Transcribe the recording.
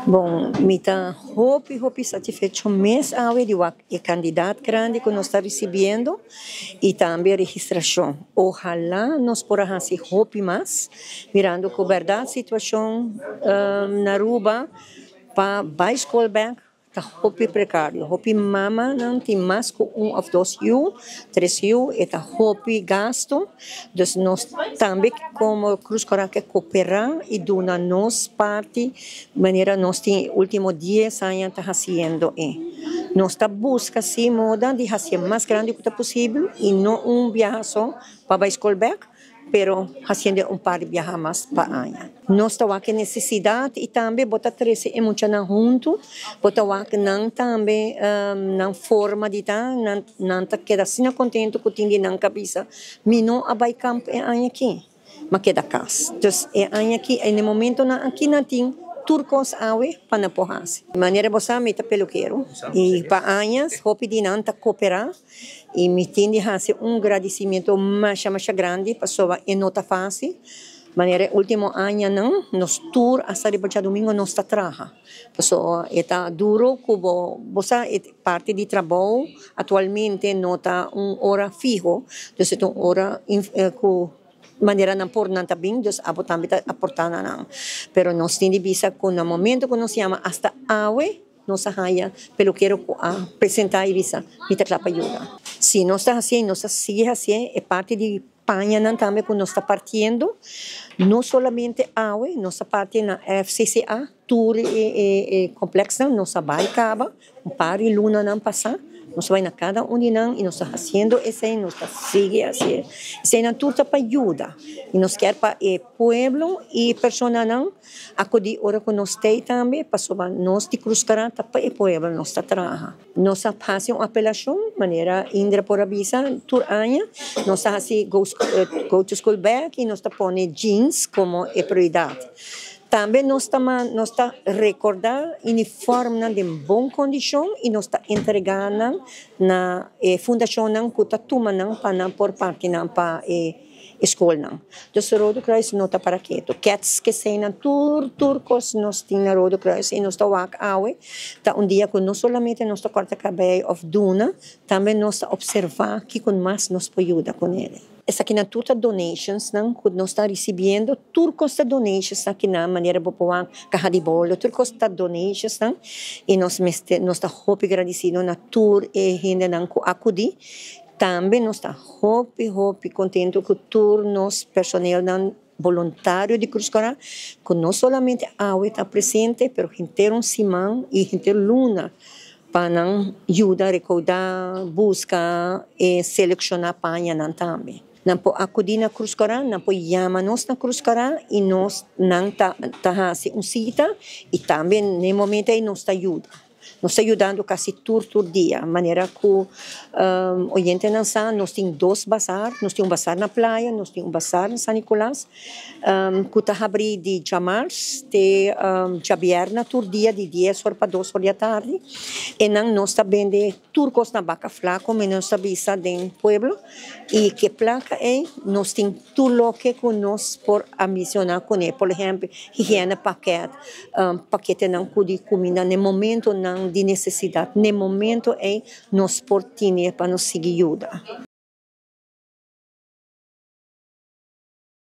Bon, mi ta hopi hopi satisfecho mes awe di e kantidat grandi ku nos ta risibiendo i tambe registrashon. Ohalá nos por hasi hopi mas, mirando ku berdat situashon na Aruba pa bai skol bèk ta hopi prekario. Hopi mamanan tin mas ku un òf dos yu, tres yu, e ta hopi gastu. Dus nos tambe komo Cruz Cora ke koperá i duna nos parti manera nos tin último 10 aña ta hasiendo e. Nos ta buska si moda di hasi mas grandi ku ta posibel i no un biaha so pa bai skol bèk, pero hasiendo un par di biaha mas pa aña. Nos ta wak nesesidat i tambe bo ta trese e muchanan huntu, bo ta wak nan tambe nan forma di ta, nan ta keda asina kontentu ku tin di nan kabesa. Mi no a bai kamp e aña aki, m'a keda kas. Dus e aña aki, na momentonan aki nan tin tur kos awe pa nan por hasi. Manera bo sa, mi ta pelukero i pa aña hopi di nan ta koperá i mi tin di hasi un gradisimentu masha masha grandi pasobra e no ta fásil. Manera último añanan, nos tur hasta riba djadumingu nos ta traha. Pasobra e ta duru ku bo sa e parti di trabou aktualmente no ta un ora fiho, dus e ta un ora ku manera nan por nan ta bin, dus abo tambe ta aportá na nan. Pero nos tin di bisa ku na momento ku nos yama, hasta awe nos a haya pelukero ku a presentá i bisa: "Mi ta kla pa yuda." Si nos ta hasiendo, nos ta sigui hasiendo e parti di pañanan tambe ku nos ta partiendo, no solamente awe, nos ta parti na FCCA, tur e kompleksonan, nos a bai kaba, un par di lunanan pasá, nos ta bai na kada un di nan i nos ta hasiendo esei, nos ta sigui hasiendo. Eseinan tur ta pa yuda. I nos ke pa e pueblo i personanan akudí ora ku nos t'ei tambe, pasobra nos di Cruz Cora ta pa e pueblo nos ta traha. Nos a hasi un apelashon, manera Indra por a bisa, tur aña, nos ta hasi go to school bag i nos ta pone jeans komo e prioridat. Tambe nos ta rekordá uniformnan den bon kondishon i nos ta entregá nan na fundashonnan ku ta tuma nan pa nan por parti nan pa e skolnan. Dus Rode Kruis no ta para ketu. Keds ke nan tur kos nos tin na Rode Kruis i nos ta wak awe. Ta un dia ku no solamente nos ta kòrta kabei òf duna, tambe nos ta opservá kiko mas nos por yuda kuné. Esakinan tur ta donations nan ku nos ta risibiendo, tur kos ta donations aki na manera bo por wak kaha di bolo, tur kos ta donations nan i nos mester, nos ta hopi gradisido na tur e hendenan ku akudí. Tambe nos ta hopi hopi kontentu ku tur nos personelnan voluntario di Cruz Cora, ku no solamente awe ta presente, pero henter un siman i henter luna pa nan yuda rekoudá, buska i selekshoná pañanan tambe. Nan por akudí na Cruz Cora, nan por yama nos na Cruz Cora i nos nan ta hasi un sita i tambe na e momento ei nos ta yuda. Nos ta yudando kasi tur dia, manera ku oyentenan sa, nos tin dos basar, nos tin un basar na Playa, nos tin un basar na San Nicolas, ku ta habrí di djamars te djabièrnè tur dia di 10 or pa 2 or di atardi. I nan nos ta bende tur kos na baka flaku, nos ta bisa den pueblo, i ku e plaka ei nos tin tur loke ku nos por ambishoná kuné. Por ehèmpel, higiene pakket, paketenan ku di kuminda na momentonan di nesesidat, na momento ei nos por tene pa nos sigui yuda.